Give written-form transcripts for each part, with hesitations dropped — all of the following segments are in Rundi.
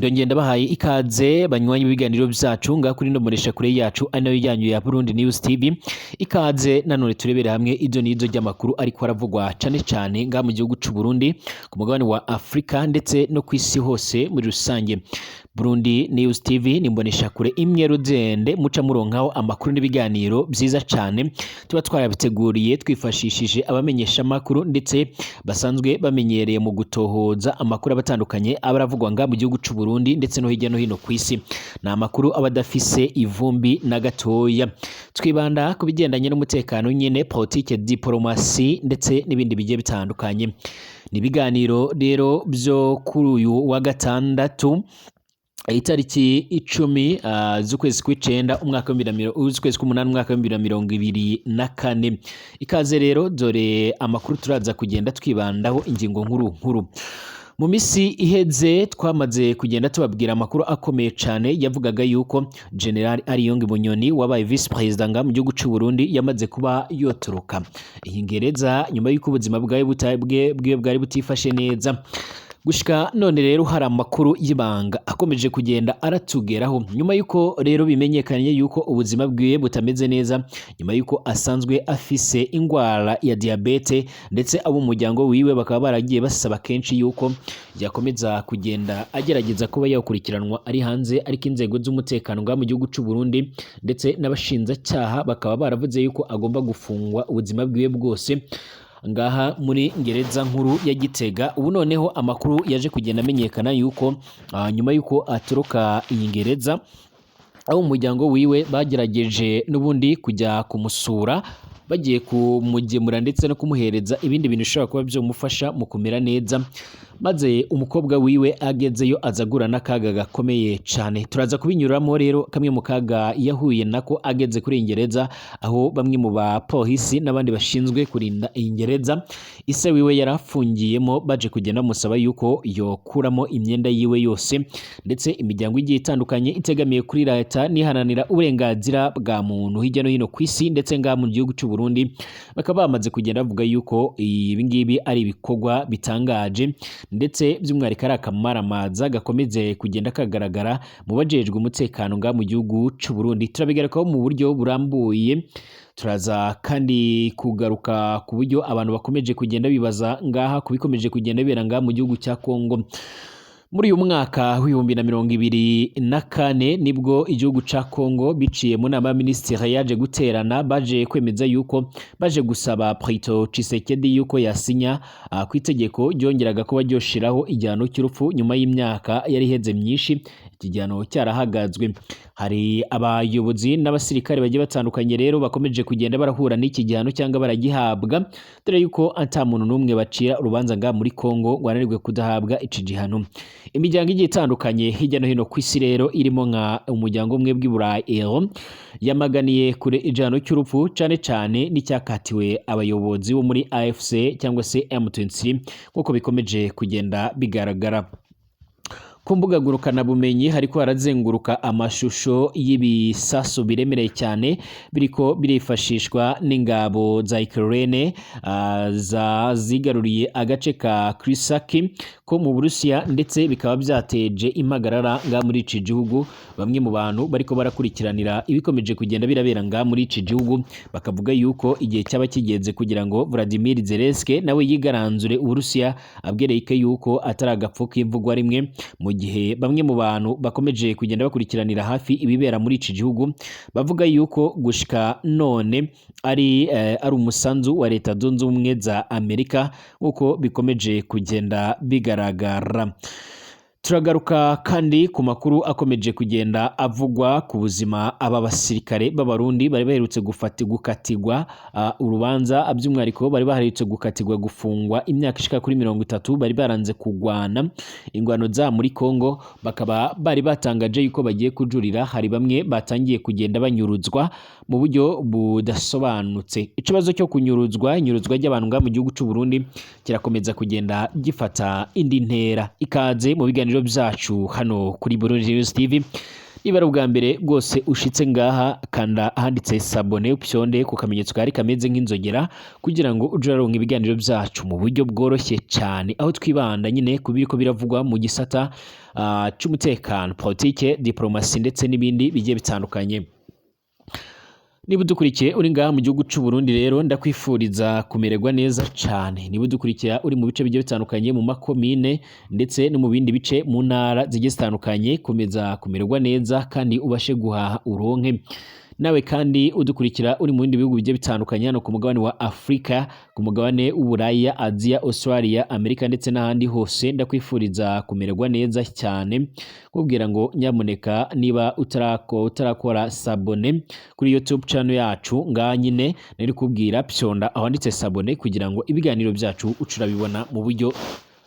Ndongeye ndabahaye ikaze banywanyi b'ibiganiro byacu ngaha kuri ino kure yacu ari nayo yanyu ya Burundi News TV. Ikaze nanone turebere hamwe ibyo n'ibyo ry'amakuru ariko aravugwa cane cane ngaha mu gihugu c'u Burundi, ku mugabane wa Afrika ndetse no ku isi hose muri rusange. Burundi News TV ni imboneshakure imwe rudende muca muronkaho amakuru n'ibiganiro byiza cane tuba twarabiteguriye twifashishije abamenyesha amakuru ndetse basanzwe bamenyereye mu gutohoza amakuru abatandukanye aba aravugwa ngaha mu gihugu c'u Burundi ndetse no hirya no hino ku isi. Ni amakuru aba adafise ivumbi na gatoya. Twibanda ku bigendanye n'umutekano nyene, politike, diplomasi ndetse n'ibindi bigiye bitandukanye. Ni ibiganiro rero byo kuri uyu wa gatandatu, itariki 10 z'ukwezi kw'icenda umwaka w'ibihumbi na z'ukwezi k'umunani umwaka w'2024. Ikaze rero, dore amakuru turaza kugenda twibandaho, ingingo nkuru nkuru. Mu misi iheze twamaze kugenda tubabwira amakuru akomeye cane yavugaga yuko General Ariyongi Bunyoni wabaye vice president nga mu gihugu c'u Burundi yamaze kuba yotoroka iyi gereza nyuma y'uko ubuzima bwawe bwe bwari butifashe neza. Gushika none rero hari amakuru y'ibanga akomeje kugenda aratugeraho nyuma y'uko rero bimenyekanye yuko ubuzima bwiwe butameze neza, nyuma y'uko asanzwe afise ingwara ya diabete, ndetse abo mu muryango wiwe bakaba baragiye basaba kenshi yuko yakomeza kugenda agerageza kuba yakurikiranwa ari hanze, ariko inzego z'umutekano ngaha mu gihugu c'u Burundi ndetse n'abashinzacyaha bakaba baravuze yuko agomba gufungwa ubuzima bwiwe bwose ngaha muri gereza nkuru ya Gitega. Ubu noneho amakuru yaje kugenda amenyekana yuko nyuma yuko atoroka iyi gereza, aho umuryango wiwe bagerageje n'ubundi kujya kumusura, bagiye kumugemura ndetse no kumuhereza ibindi bintu bishobora kuba byomufasha mu kumera neza, maze umukobwa wiwe agezeyo aza agura n'akaga gakomeye cane. Turaza kubinyuramo rero kamwe mu kaga yahuye nako ageze kuri iyi gereza, aho bamwe mu bapolisi n'abandi bashinzwe kurinda iyi gereza ise wiwe yari afungiyemo baje kugenda bamusaba yuko yokuramo imyenda yiwe yose. Ndetse imiryango igiye itandukanye itegamiye kuri leta niharanira uburenganzira bwa muntu hirya no hino ku isi ndetse ngaha mu gihugu c'u Burundi bakaba bamaze kugenda bavuga yuko ibi ngibi ari ibikorwa bitangaje, ndetse by'umwihariko ari akamaramaza gakomeze kugenda kagaragara mu bajejwe umutekano ngaha mu gihugu c'u Burundi. Turabigarukaho mu buryo burambuye. Turaza kandi kugaruka ku buryo abantu bakomeje kugenda bibaza ngaha ku bikomeje kugenda bibera ngaha mu gihugu cya Kongo. Muri uyu mwaka w'2024 nibwo igihugu ca Kongo biciye mu nama y'abaminisitiri yaje guterana, baje kwemeza yuko baje gusaba Prito Tshisekedi yuko yasinya ku itegeko ryongeraga kuba ryoshiraho igihano cy'urupfu nyuma y'imyaka yari iheze myinshi iki gihano cyarahagazwe. Hari abayobozi n'abasirikare bagiye batandukanye rero bakomeje kugenda barahura n'iki gihano cyangwa baragihabwa, dore yuko ata muntu n'umwe bacira urubanza ngaha muri Kongo ngo ananirwe kudahabwa ici gihano. Imiryango igiye itandukanye hirya no hino ku isi rero irimo nka umuryango umwe bw'i Burayi EO yamaganiye kure igihano cy'urupfu, cane cane n'icyakatiwe abayobozi bo muri AFC cyangwa se M23, nk'uko bikomeje kugenda bigaragara. Ku mbuga ngurukanabumenyi hariko harazenguruka amashusho y'ibisasu biremereye cyane biriko birifashishwa n'ingabo za Ukraine za zigaruriye agace ka Krisaki ko mu Burusiya, ndetse bikaba byateje impagarara ngaha muri ici gihugu. Bamwe mu bantu bariko barakurikiranira ibikomeje kugenda birabera ngaha muri ici gihugu bakavuga yuko igihe cyaba kigenze kugira ngo Vladimir Zelensky nawe yigaranzure Uburusiya, abwereke yuko atari agapfu k'imvugwa rimwe, mu gihe bamwe mu bantu bakomeje kugenda bakurikiranira hafi ibibera muri iki gihugu bavuga yuko gushika none ari umusanzu wa Leta Zunze Ubumwe za Amerika, nk'uko bikomeje kugenda bigaragara. Turagaruka kandi ku makuru akomeje kugenda avugwa ku buzima aba basirikare b'Abarundi bari baherutse gukatirwa urubanza, by'umwihariko bari baherutse gukatirwa gufungwa imyaka ishika kuri 30, bari baranze kugwana ingwano za muri Kongo, bakaba bari batangaje yuko bagiye kujurira. Hari bamwe batangiye kugenda banyuruzwa mu buryo budasobanutse. Ikibazo cyo kunyuruzwa, inyuruzwa ry'abantu ngaha mu gihugu c'u Burundi kirakomeza kugenda gifata indi ntera. Ikaze mu biganiro byacu hano kuri Burundi News TV. Niba ari ubwa mbere rwose ushitse ngaha, kanda ahanditse s'abonner, upyonde ku kamenyetso kari kameze nk'inzogera kugira ngo uje uraronka ibiganiro byacu mu buryo bworoshye cyane, aho twibanda nyine ku biriko biravugwa mu gisata c'umutekano, politike, diplomasi ndetse n'ibindi bigiye bitandukanye. Niba udukurikiye uri ngaha mu gihugu c'u Burundi rero, ndakwifuriza kumererwa neza cane. Niba udukurikira uri mu bice bigiye bitandukanye, mu makomine ndetse no mu bindi bice, mu ntara zigiye zitandukanye, komeza kumererwa neza kandi ubashe guhaha uronke. Nawe kandi udukurikira uri mu bindi bihugu bigiye bitandukanye hano ku mugabane wa Afrika, ku mugabane w'Uburaya, Aziya, Australia, Amerika ndetse n'ahandi hose, ndakwifuriza kumererwa neza cyane, nkubwira ngo nyamuneka niba utarakora s'abonner kuri YouTube channel yacu, ngaha nyine nari kubwira, pyonda ahanditse s'abonner kugira ngo ibiganiro byacu uce urabibona mu buryo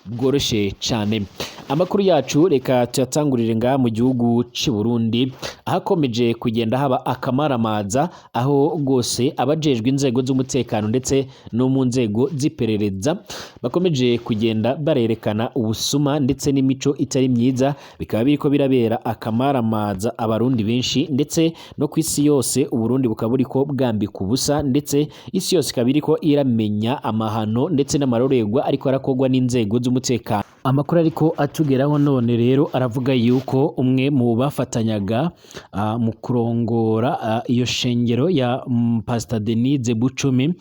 bworoshye cyane. Amakuru yacu reka tuyatangurire ngaha mu gihugu cy'u Burundi, ahakomeje kugenda haba akamaramaza, aho rwose abajejwe inzego z'umutekano ndetse no mu nzego z'iperereza bakomeje kugenda barerekana ubusuma ndetse n'imico itari myiza, bikaba biriko birabera akamaramaza abarundi benshi ndetse no ku isi yose. Uburundi bukaba buriko bwambika ubusa, ndetse isi yose ikaba iriko iramenya amahano ndetse n'amarorerwa ariko arakorwa n'inzego z'umutekano. Amakuru ariko atugeraho none rero aravuga yuko umwe mu bafatanyaga mu kurongora iyo shengero ya Pastor Denise Bucumi,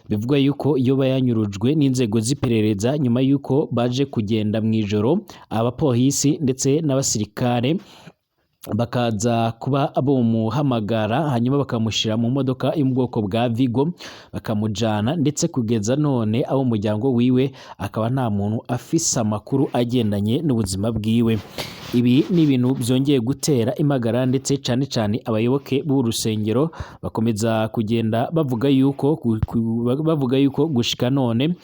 bivugwa yuko yoba yanyurujwe n'inzego z'iperereza nyuma yuko baje kugenda mu ijoro abapolisi ndetse n'abasirikare bakaza kuba bomuhamagara, hanyuma bakamushyira mu modoka yo mu bwoko bwa Vigo bakamujana, ndetse kugeza none abo mu muryango wiwe akaba nta muntu afise amakuru agendanye n'ubuzima bwiwe. Ibi ni ibintu byongeye gutera imagara, ndetse cane cane abayoboke b'uru rusengero bakomeza kugenda bavuga yuko gushika none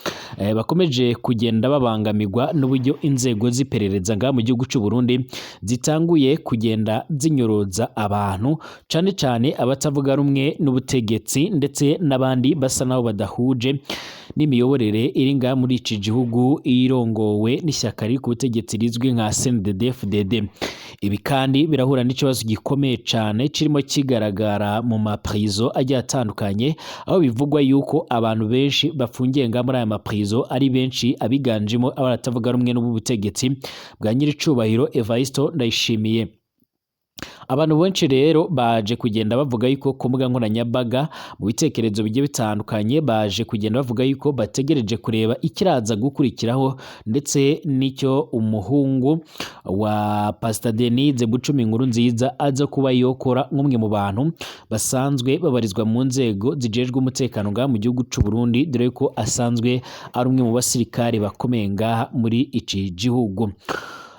bakomeje kugenda babangamirwa n'uburyo inzego z'iperereza ngaha mu gihugu c'u Burundi zitanguye kugenda zinyoroza abantu, cane cane abatavuga rumwe n'ubutegetsi ndetse n'abandi basa naho badahuje n'imiyoborere iri ngaha muri iki gihugu irongowe n'ishyaka riri ku butegetsi rizwi nka CNDD-FDD. Ibi kandi birahura n'ikibazo gikomeye cane kirimo kigaragara mu maprizo agiye atandukanye, aho bivugwa yuko abantu benshi bafungiye ngaha muri aya maprizo ari benshi abiganjemo abatavuga rumwe n'ubu butegetsi bwa nyiricubahiro Evariste Ndayishimiye. Abantu benshi rero baje kugenda bavuga yuko ku mbuga nkoranyambaga, mu bitekerezo bigiye bitandukanye, baje kugenda bavuga yuko bategereje kureba ikiraza gukurikiraho, ndetse n'icyo umuhungu wa Pastor Denise Bucumi inkuru nziza aza kuba yokora nk'umwe mu bantu basanzwe babarizwa mu nzego zijejwe umutekano ngaha mu gihugu c'u Burundi, dore ko asanzwe ari umwe mu basirikare bakomeye ngaha muri iki gihugu.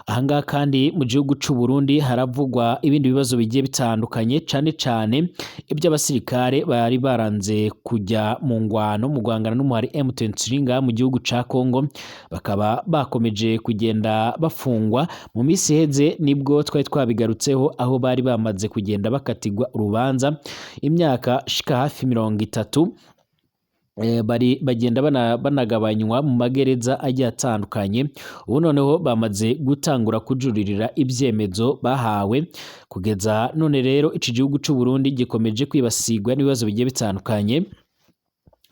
Ahangaha kandi mu gihugu c'u Burundi haravugwa ibindi bibazo bigiye bitandukanye, cane cane iby'abasirikare bari baranze kujya mu ngwano mu guhangana n'umuhari M23 ngaha mu gihugu ca Congo, bakaba bakomeje kugenda bafungwa. Mu minsi iheze nibwo twari twabigarutseho, aho bari bamaze kugenda bakatigwa urubanza imyaka shika hafi 30, bari bagenda banagabanywa mu magereza agiye atandukanye. Ubu noneho bamaze gutangura kujuririra ibyemezo bahawe. Kugeza none rero iki gihugu c'u Burundi gikomeje kwibasirwa n'ibibazo bigiye bitandukanye,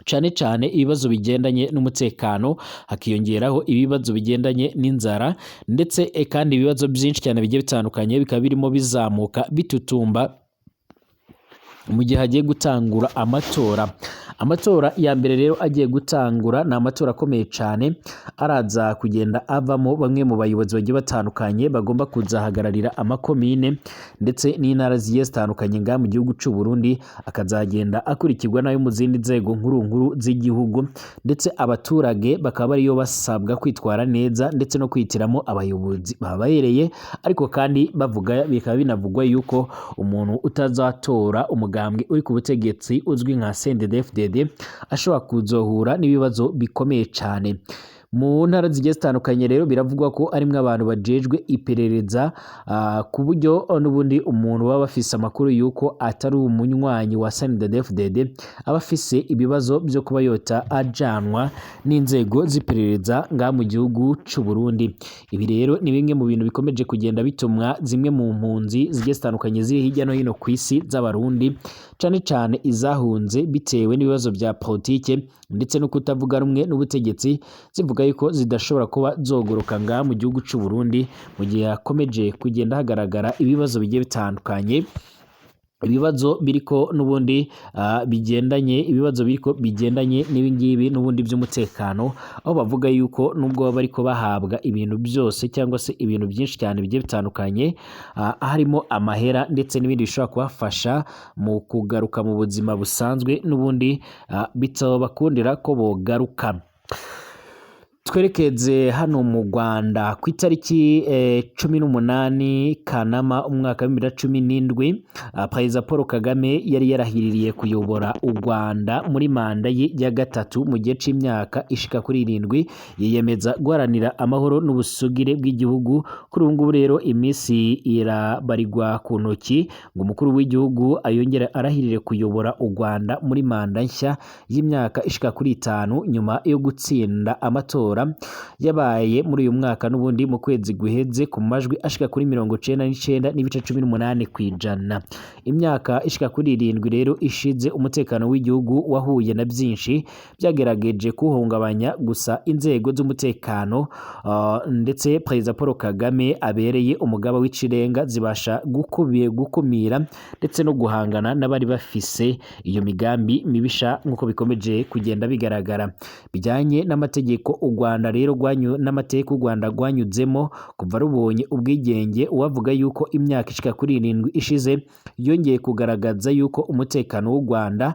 cane cane ibibazo bigendanye n'umutekano, hakiyongeraho ibibazo bigendanye n'inzara, ndetse kandi ibibazo byinshi cyane bigiye bitandukanye bikaba birimo bizamuka bitutumba mu gihe hagiye gutangura amatora. Amatora ya mbere rero agiye gutangura ni amatora akomeye cyane, araza kugenda avamo bamwe mu bayobozi bagiye batandukanye bagomba kuzahagararira amakomine ndetse n'intara zigiye zitandukanye ngaha mu gihugu c'u Burundi, akazagenda akurikirwa n'ayo mu zindi nzego nkuru nkuru z'igihugu, ndetse abaturage bakaba ariyo basabwa kwitwara neza ndetse no kwihitiramo abayobozi bababereye. Ariko kandi bavuga, bikaba binavugwa yuko umuntu utazatora umugambwe uri ku butegetsi uzwi nka CNDD-FDD ashobora kuzohura n'ibibazo bikomeye cyane. Mu ntara zigiye zitandukanye rero biravugwa ko arimwo abantu bajejwe iperereza, ku buryo n'ubundi umuntu baba bafise amakuru yuko atari umunywanyi wa CNDD-FDD aba afise ibibazo byo kuba yota ajanwa n'inzego z'iperereza ngaha mu gihugu c'u Burundi. Ibi rero ni bimwe mu bintu bikomeje kugenda bitumwa zimwe mu mpunzi zigiye zitandukanye ziri hirya no hino ku isi z'Abarundi, cane cane izahunze bitewe n'ibibazo vya politike ndetse no kutavuga rumwe n'ubutegetsi, zivuga yuko zidashobora kuba zogoroka ngaha mu gihugu c'u Burundi mu gihe hakomeje kugenda hagaragara ibibazo bigiye bitandukanye, ibibazo biriko n'ubundi bigendanye, ibibazo biriko bigendanye n'ibingibi n'ubundi by'umutekano, aho bavuga yuko nubwo baba bariko bahabwa ibintu byose cyangwa se ibintu byinshi cyane bigiye bitandukanye, harimo amahera ndetse n'ibindi bishobora kubafasha mu kugaruka mu buzima busanzwe, n'ubundi bitobakundira ko bogaruka. Twerekeze hano mu Rwanda ku itariki 18 Kanama umwaka wa 2017, Perezida Paul Kagame yari yarahiririye kuyobora u Rwanda muri manda ye ya gatatu mu gihe c'imyaka ishika kuri 7, yiyemeza guharanira amahoro n'ubusugire bw'igihugu. Kuri ubu ngubu rero iminsi irabarirwa ku ntoki ngo umukuru w'igihugu ayongere arahirire kuyobora u Rwanda muri manda nshya y'imyaka ishika kuri 5 nyuma yo gutsinda amatora yabaye muri uyu mwaka n'ubundi mu kwezi guheze ku majwi ashika kuri 99.18%. Imyaka ishika kuri 7 rero ishize umutekano w'igihugu wahuye na byinshi byagerageje kuwuhungabanya, gusa inzego z'umutekano ndetse Perezida Paul Kagame abereye umugaba w'ikirenga zibasha gukumira ndetse no guhangana n'abari bafise iyo migambi mibisha nk'uko bikomeje kugenda bigaragara bijyanye n'amategeko u Rwanda rero n'amateka u Rwanda rwanyuzemo kuva rubonye ubwigenge. Uwavuga yuko imyaka ishika kuri 7 ishize yongeye kugaragaza yuko umutekano w'u Rwanda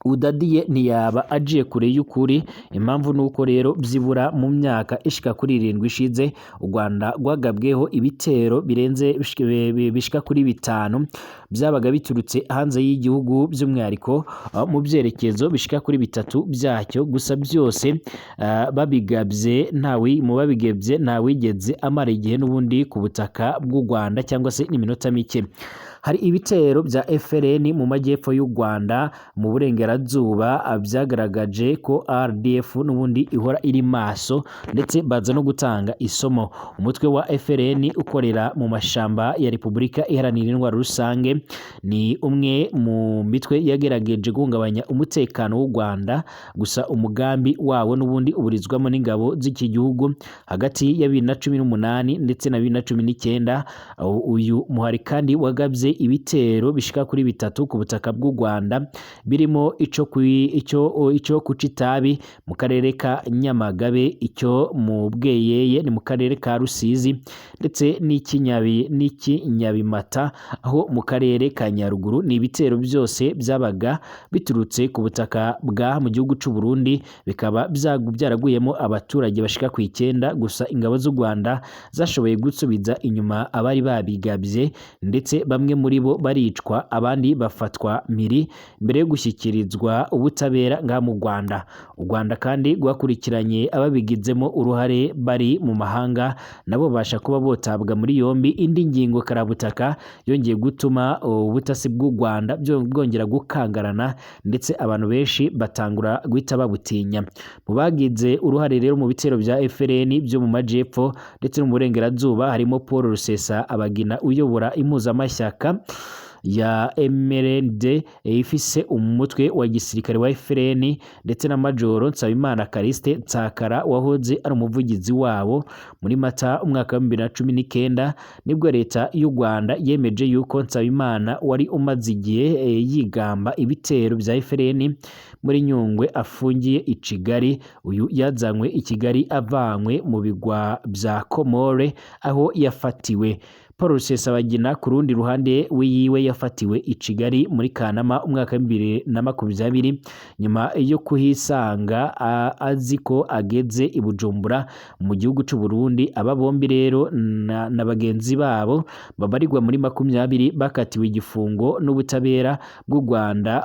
udadiye ntiyaba agiye kure y'ukuri. Impamvu nuko rero byibura mu myaka ishika kuri 7 ishize u Rwanda rwagabweho ibitero birenze bishika kuri 5 byabaga biturutse hanze y'igihugu, by'umwihariko mu byerekezo bishika kuri 3 byacyo, gusa byose babigabye ntawe mu babigabye ntawigeze amara igihe n'ubundi ku butaka bw'u Rwanda cyangwa se n'iminota mike. Hari ibitero bya FLN mu majyepfo y'u Rwanda mu burengerazuba byagaragaje ko RDF n'ubundi ihora iri maso, ndetse baza no gutanga isomo. Umutwe wa FLN ukorera mu mashamba ya Repubulika Iharanira Intwaro Rusange ni umwe mu mitwe yagerageje guhungabanya umutekano w'u Rwanda, gusa umugambi wawo n'ubundi uburizwamo n'ingabo z'iki gihugu. Hagati ya 2018 ndetse na 2019 uyu muhari kandi wagabye ibitero bishika kuri 3 ku butaka bw'u Rwanda, birimo icyo kuca itabi mu karere ka Nyamagabe, icyo mu Bweyeye ni mu karere ka Rusizi, ndetse n'Ikinyabimata aho mu karere ka Nyaruguru. Ni ibitero byose byabaga biturutse ku butaka bwa mu gihugu c'u Burundi, bikaba byaraguyemo abaturage bashika ku 9, gusa ingabo z'u Rwanda zashoboye gusubiza inyuma abari babigabye, ndetse bamwe muri bo baricwa abandi bafatwa mpiri mbere yo gushyikirizwa ubutabera ngaha mu Rwanda. U Rwanda kandi rwakurikiranye ababigizemo uruhare bari mu mahanga, nabo babasha kuba botabwa muri yombi. Indi ngingo karabutaka yongeye gutuma ubutasi bw'u Rwanda bwongera gukangarana, ndetse abantu benshi batangura guhita babutinya. Mu bagize uruhare rero mu bitero bya FLN byo mu majyepfo ndetse no mu burengerazuba harimo Paul Rusesabagina uyobora impuzamashyaka ya MRND ifise umutwe wa gisirikare wa FLN, ndetse na Majoro Nsabimana Callixte Nsakara wahoze ari umuvugizi wabo. Muri Mata umwaka wa 2019 nibwo leta y'u Rwanda yemeje yuko Nsabimana wari umaze igihe yigamba ibitero bya FLN muri Nyungwe afungiye i Kigali. Uyu yazanywe i Kigali avanywe mu bigwa bya Komore aho yafatiwe. Paul Rusesabagina ku rundi ruhande wiyiwe yafatiwe i Kigali muri Kanama umwaka 2020 nyuma yo kuhisanga azi ko ageze i Bujumbura mu gihugu c'u Burundi. Aba bombi rero na bagenzi babo babarirwa muri 20 bakatiwe igifungo n'ubutabera bw'u Rwanda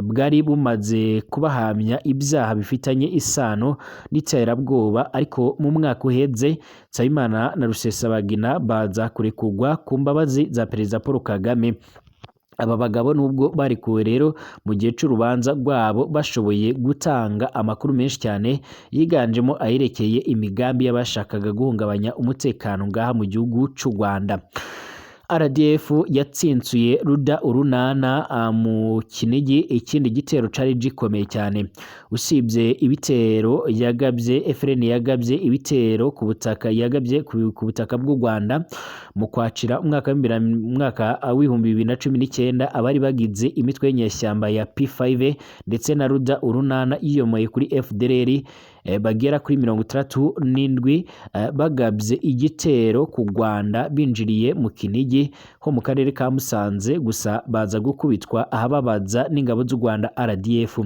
bwari bumaze kubahamya ibyaha bifitanye isano n'iterabwoba, ariko mu mwaka uheze Nsabimana na Rusesabagina baza kurekurwa ku mbabazi za Perezida Paul Kagame. Aba bagabo nubwo barekuwe rero, mu gihe c'urubanza rwabo bashoboye gutanga amakuru menshi cyane yiganjemo ayerekeye imigambi y'abashakaga guhungabanya umutekano ngaha mu gihugu c'u Rwanda. RDF yatsinsuye Ruda Urunana mu Kinigi, ikindi gitero cari gikomeye cyane. Usibye ibitero yagabye, FRN yagabye ibitero ku butaka yagabye ku butaka bw'u Rwanda mu kwakira umwaka 2019, abari bagize imitwe y'inyeshyamba ya P5 ndetse na Ruda Urunana yiyomoye kuri FDLR bagera kuri 67 bagabye igitero ku Rwanda binjiriye mu Kinigi ho mu karere ka Musanze, gusa baza gukubitwa ahababaza n'ingabo z'u Rwanda RDF.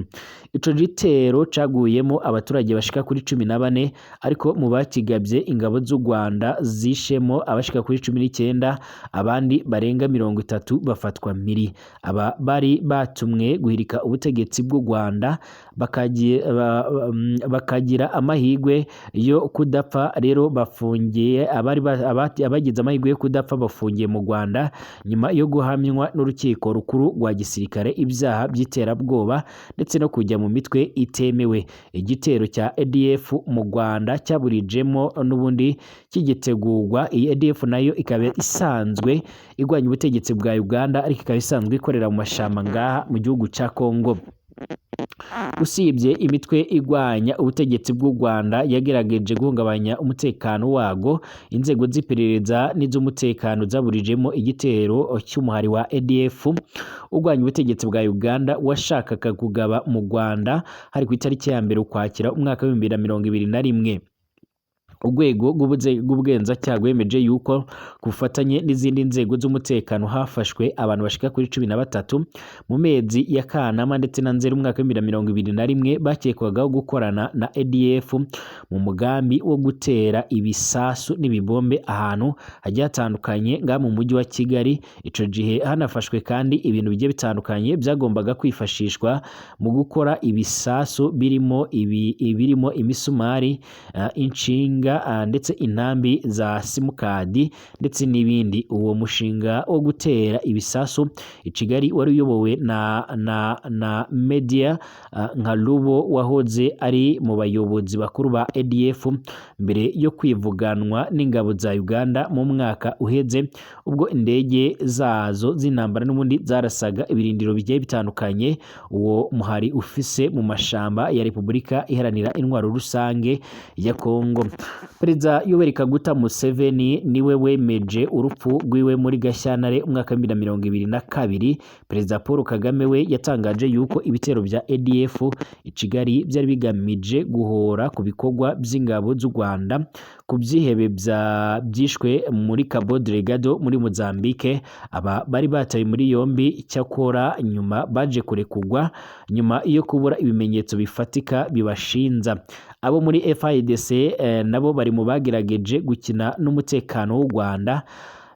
Ico gitero caguyemo abaturage bashika kuri 14, ariko mu bakigabye ingabo z'u Rwanda zishemo abashika kuri 19, abandi barenga 30 bafatwa mpiri. Aba bari batumwe guhirika ubutegetsi bw'u Rwanda bakagira amahirwe yo kudapfa. Rero bafungiye abari abagize amahirwe yo kudapfa bafungiye mu Rwanda nyuma yo guhamywa n'urukiko rukuru rwa gisirikare ibyaha by'iterabwoba ndetse no kujya mu mitwe itemewe. Igitero cya ADF mu Rwanda cyaburijemo n'ubundi kigitegurwa. Iyi ADF nayo ikaba isanzwe igwanya ubutegetsi bwa Uganda, ariko ikaba isanzwe ikorera mu mashamba ngaha mu gihugu cya Congo. Usibye imitwe igwanya ubutegetsi bw'u Rwanda yagerageje guhungabanya umutekano wago, inzego z'iperereza n'iz'umutekano zaburijemo igitero cy'umuhari wa ADF urwanya ubutegetsi bwa Uganda washakaga kugaba mu Rwanda, hari ku itariki ya 1 Ukwakira umwaka 2021. Urwego rw'ubugenzacyaha rwemeje yuko ku bufatanye n'izindi nzego z'umutekano hafashwe abantu bashika kuri 13 mu mezi ya Kanama ndetse na Nzeri umwaka 2021 bakekwagaho gukorana na ADF mu mugambi wo gutera ibisasu n'ibibombe ahantu hagiye hatandukanye ngaha mu mujyi wa Kigali. Ico gihe hanafashwe kandi ibintu bigiye bitandukanye byagombaga kwifashishwa mu gukora ibisasu birimo birimo imisumari, inshinga ndetse intambi za simukadi ndetse n'ibindi. Uwo mushinga wo gutera ibisasu i Kigali wari uyobowe na Media nka Lubo wahoze ari mu bayobozi bakuru ba ADF mbere yo kwivuganwa n'ingabo za Uganda mu mwaka uheze, ubwo indege zazo z'intambara n'ubundi zarasaga ibirindiro bigiye bitandukanye uwo muhari ufise mu mashamba ya Repubulika Iharanira Intwaro Rusange ya Kongo. Perezida Yoweri Kaguta Museveni niwe wemeje urupfu rwiwe muri Gashyantare umwaka 2022. Perezida Paul Kagame we yatangaje yuko ibitero bya ADF i Kigali byari bigamije guhora ku bikorwa by'ingabo z'u Rwanda ku byihebe byishwe muri Cabo Delgado muri Mozambique. Aba bari batawe muri yombi, cyakora nyuma baje kurekurwa nyuma yo kubura ibimenyetso bifatika bibashinza. Abo muri FIDC nabo bari mu bagerageje gukina n'umutekano w'u Rwanda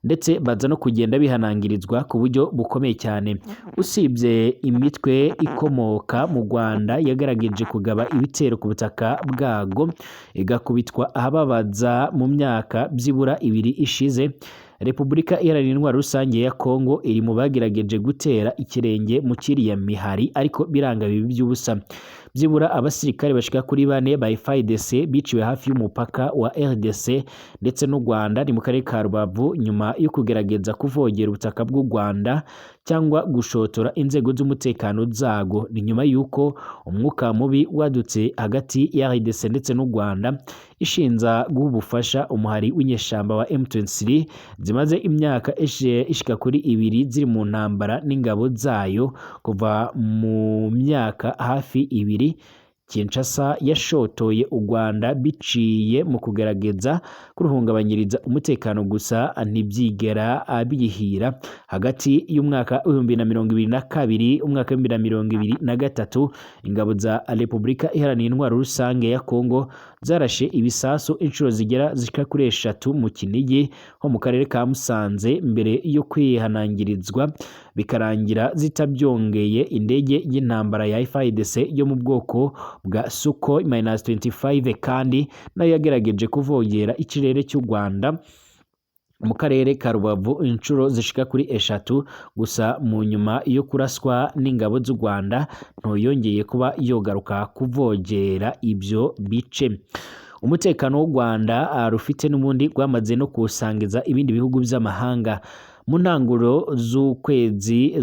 ndetse baza no kugenda bihanangirizwa ku buryo bukomeye cyane. Usibye imitwe ikomoka mu Rwanda yagerageje kugaba ibitero ku butaka bwago igakubitwa ahababaza mu myaka byibura 2 ishize, Repubulika Iharanira Intwaro Rusange ya Kongo iri mu bagerageje gutera ikirenge mu kiriya mihari, ariko biranga bibi by'ubusa. Byibura abasirikare bashika kuri 4 ba FARDC biciwe hafi y'umupaka wa RDC ndetse n'u Rwanda ni mu karere ka Rubavu nyuma yo kugerageza kuvogera ubutaka bw'u Rwanda cyangwa gushotora inzego z'umutekano zago. Ni nyuma y'uko umwuka mubi wadutse hagati ya RDC ndetse n'u Rwanda ishinza guha ubufasha umuhari w'inyeshamba wa M23 zimaze imyaka ishika kuri 2 ziri mu ntambara n'ingabo zayo kuva mu myaka hafi 2 Kinshasa yashotoye u Rwanda biciye mu kugerageza kuruhungabanyiriza umutekano, gusa ntibyigera biyihira. Hagati y'umwaka 2022 umwaka 2023, ingabo za Repubulika Iharanira Intwaro Rusange ya Kongo zarashe ibisasu inshuro zigera zishika kuri 3 mu Kinigi ho mu karere ka Musanze, mbere yo kwihanangirizwa bikarangira zitabyongeye. Indege y'intambara ya FARDC yo mu bwoko bwa Sukhoi -25 kandi nayo yagerageje kuvogera ikirere cy'u Rwanda mu karere ka Rubavu inshuro zishika kuri 3, gusa mu nyuma yo kuraswa n'ingabo z'u Rwanda ntuyongeye kuba yogaruka kuvogera ibyo bice. Umutekano w'u Rwanda rufite n'ubundi rwamaze no kuwusangiza ibindi bihugu by'amahanga. Mu ntanguro z'ukwezi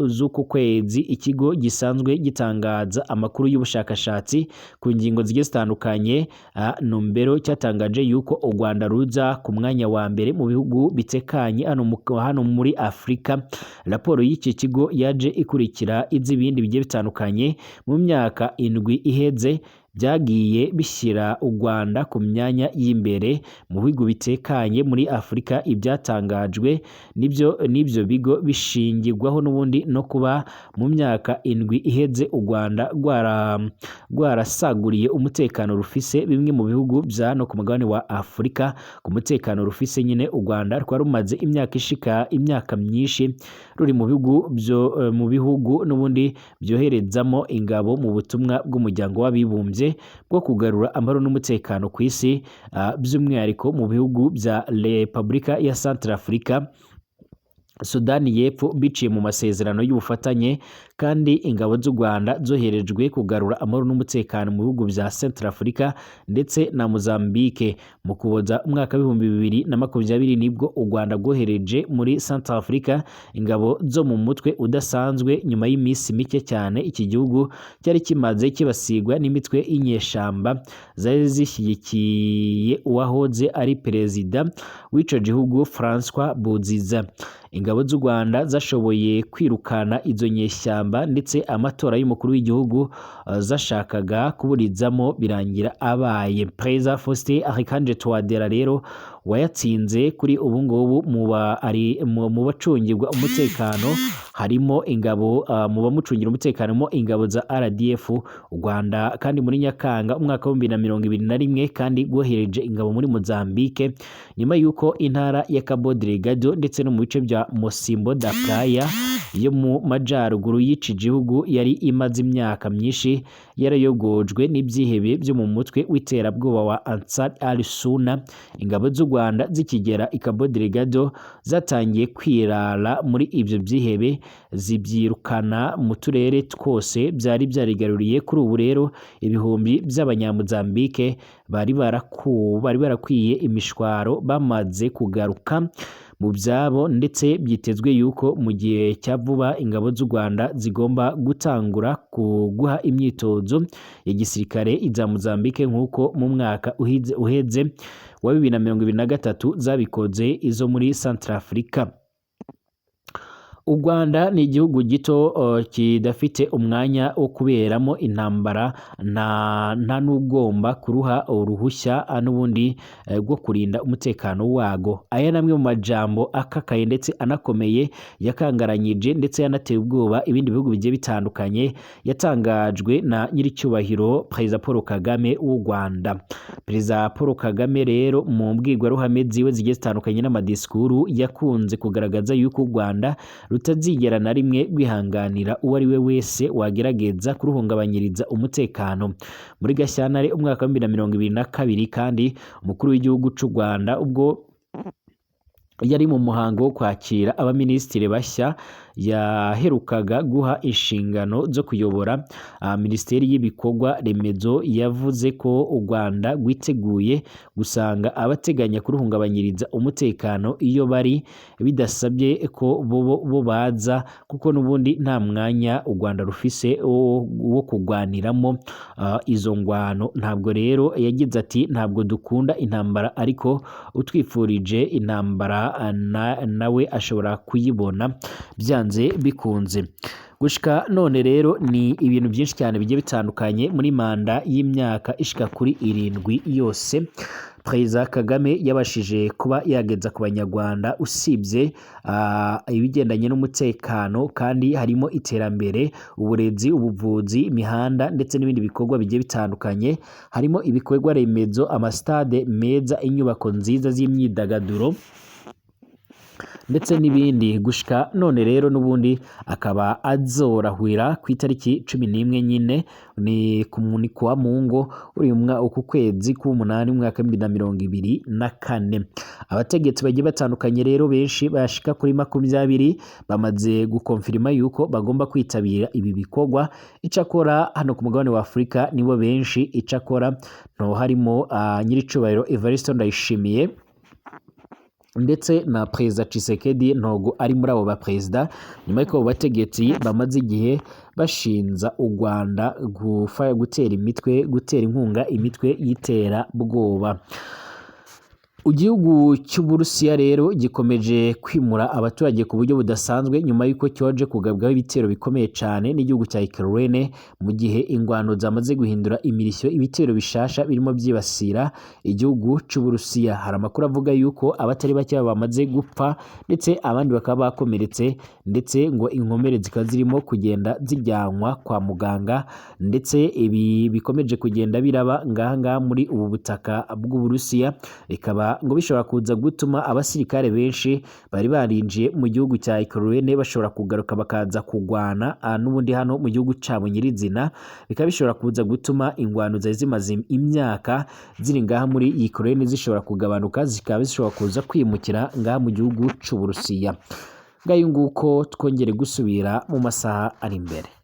z'uku kwezi, ikigo gisanzwe gitangaza amakuru y'ubushakashatsi ku ngingo zigiye zitandukanye, Numbero, cyatangaje yuko u Rwanda ruza ku mwanya wa mbere mu bihugu bitekanye hano muri Afurika. Raporo y'iki kigo yaje ikurikira iz'ibindi bigiye bitandukanye mu myaka 7 iheze byagiye bishyira u Rwanda ku myanya y'imbere mu bihugu bitekanye muri Afurika. Ibyatangajwe n'ibyo bigo bishingirwaho n'ubundi no kuba mu myaka 7 iheze u Rwanda rwarasaguriye umutekano rufise bimwe mu bihugu bya no ku mugabane wa Afurika. Ku mutekano rufise nyine, u Rwanda rwari rumaze imyaka ishika imyaka myinshi ruri mu bihugu byo mu bihugu n'ubundi byoherezamo ingabo mu butumwa bw'umuryango w'abibumbye bwo kugarura amahoro n'umutekano ku isi, by'umwihariko mu bihugu bya Repubulika ya Centrafrica, Sudani y'Epfo, biciye mu masezerano y'ubufatanye. Kandi ingabo z'u Rwanda zoherejwe kugarura amahoro n'umutekano mu bihugu bya Centrafrica ndetse na Mozambique. Mu Kuboza umwaka 2020 nibwo u Rwanda rwohereje muri Centrafrica ingabo zo mu mutwe udasanzwe, nyuma y'iminsi mike cyane iki gihugu cyari kimaze kibasirwa n'imitwe y'inyeshamba zari zishyigikiye uwahoze ari perezida w'ico gihugu François Boziza. Ingabo z'u Rwanda zashoboye kwirukana izo nyeshyamba, ndetse amatora y'umukuru w'igihugu zashakaga kuburizamo birangira abaye. Perezida Faustin Archange Touadera rero wayatsinze, kuri ubu ngubu mu bacungirwa umutekano harimo ingabo, mu bamucungira umutekano mo ingabo za RDF. U Rwanda kandi muri Nyakanga umwaka wa 2021 kandi rwohereje ingabo muri Mozambique, nyuma y'uko intara ya Cabo Delgado ndetse no mu bice bya Mocimboa da Praia yo mu majaruguru y'iki gihugu yari imaze imyaka myinshi yarayogojwe n'ibyihebe byo mu mutwe w'iterabwoba wa Ansar al-Sunna. Ingabo z'u Rwanda zikigera i Cabo Delgado zatangiye kwirara muri ibyo byihebe, zibyirukana mu turere twose byari byarigaruriye. Kuri ubu rero ibihumbi by'abanyamuzambike bari barakwiye imishwaro bamaze kugaruka mu byabo, ndetse byitezwe yuko mu gihe cya vuba ingabo z'u Rwanda zigomba gutangura kuguha imyitozo ya gisirikare iza Mozambique, nk'uko mu mwaka uheze wa 2023 zabikoze izo muri Centrafrica. U Rwanda ni igihugu gito kidafite umwanya wo kuberamo intambara, nta n'ugomba kuruha uruhushya n'ubundi rwo kurinda umutekano wago. Aya ni amwe mu majambo akakaye ndetse anakomeye yakangaranyije ndetse yanateye ubwoba ibindi bihugu bigiye bitandukanye, yatangajwe na nyiricyubahiro Perezida Paul Kagame w'u Rwanda. Perezida Paul Kagame rero mu mbwirwaruhame ziwe zigiye zitandukanye n'amadisikuru yakunze kugaragaza yuko u Rwanda rutazigera na rimwe rwihanganira uwo ari we wese wagerageza kuruhungabanyiriza umutekano. Muri Gashyantare umwaka wa 2022 kandi umukuru w'igihugu cy'u Rwanda ubwo yari mu muhango wo kwakira abaminisitiri bashya yaherukaga guha inshingano zo kuyobora Minisiteri y'ibikorwa remezo, yavuze ko u Rwanda rwiteguye gusanga abateganya kuruhungabanyiriza umutekano iyo bari, bidasabye ko bo baza, kuko n'ubundi nta mwanya u Rwanda rufise wo kurwaniramo izo ngwano. Ntabwo rero yagize ati ntabwo dukunda intambara, ariko utwifurije intambara nawe ashobora kuyibona byanze bikunze. Gushika none rero ni ibintu byinshi cyane bigiye bitandukanye muri manda y'imyaka ishika kuri 7 yose Perezida Kagame yabashije kuba yageza ku banyarwanda, usibye ibigendanye n'umutekano, kandi harimo iterambere, uburezi, ubuvuzi, imihanda ndetse n'ibindi bikorwa bigiye bitandukanye, harimo ibikorwa remezo, amasitade meza, inyubako nziza z'imyidagaduro ndetse n'ibindi. Gushika none rero n'ubundi akaba azorahwira ku itariki 11 nyine ni ku wa Mungu uri uku kwezi k'umunani umwaka 2024. Abategetsi bagiye batandukanye rero benshi bashika kuri 20 bamaze gukonfirima yuko bagomba kwitabira ibi bikorwa. Icakora hano ku mugabane wa Afurika nibo benshi, icakora nto harimo nyiricubahiro Evariste Ndayishimiye ndetse na Perezida Tshisekedi ntogo ari muri abo baperezida, nyuma y'uko abo bategetsi bamaze igihe bashinza u Rwanda gutera imitwe, gutera inkunga imitwe y'iterabwoba. Igihugu cy'Uburusiya rero gikomeje kwimura abaturage ku buryo budasanzwe nyuma y'uko cyoje kugabwaho ibitero bikomeye cyane n'igihugu cya Ukraine, mu gihe ingwano zamaze guhindura imirishyo, ibitero bishasha birimo byibasira igihugu cy'Uburusiya. Hari amakuru avuga yuko abatari bake bamaze gupfa ndetse abandi bakaba bakomeretse, ndetse ngo inkomere zikaba zirimo kugenda zijyanwa kwa muganga, ndetse ibi bikomeje kugenda biraba ngaha ngaha muri ubu butaka bw'Uburusiya, bikaba ngo bishobora kuza gutuma abasirikare benshi bari barinjiye mu gihugu cya Ukraine bashobora kugaruka bakaza kugwana n'ubundi hano mu gihugu cyabo nyirizina, bikaba bishobora kuza gutuma ingwano zari zimaze imyaka ziri ngaha muri Ukraine zishobora kugabanuka, zikaba zishobora kuza kwimukira ngaha mu gihugu cy'Uburusiya. Ngayo nguko, twongere gusubira mu masaha ari imbere.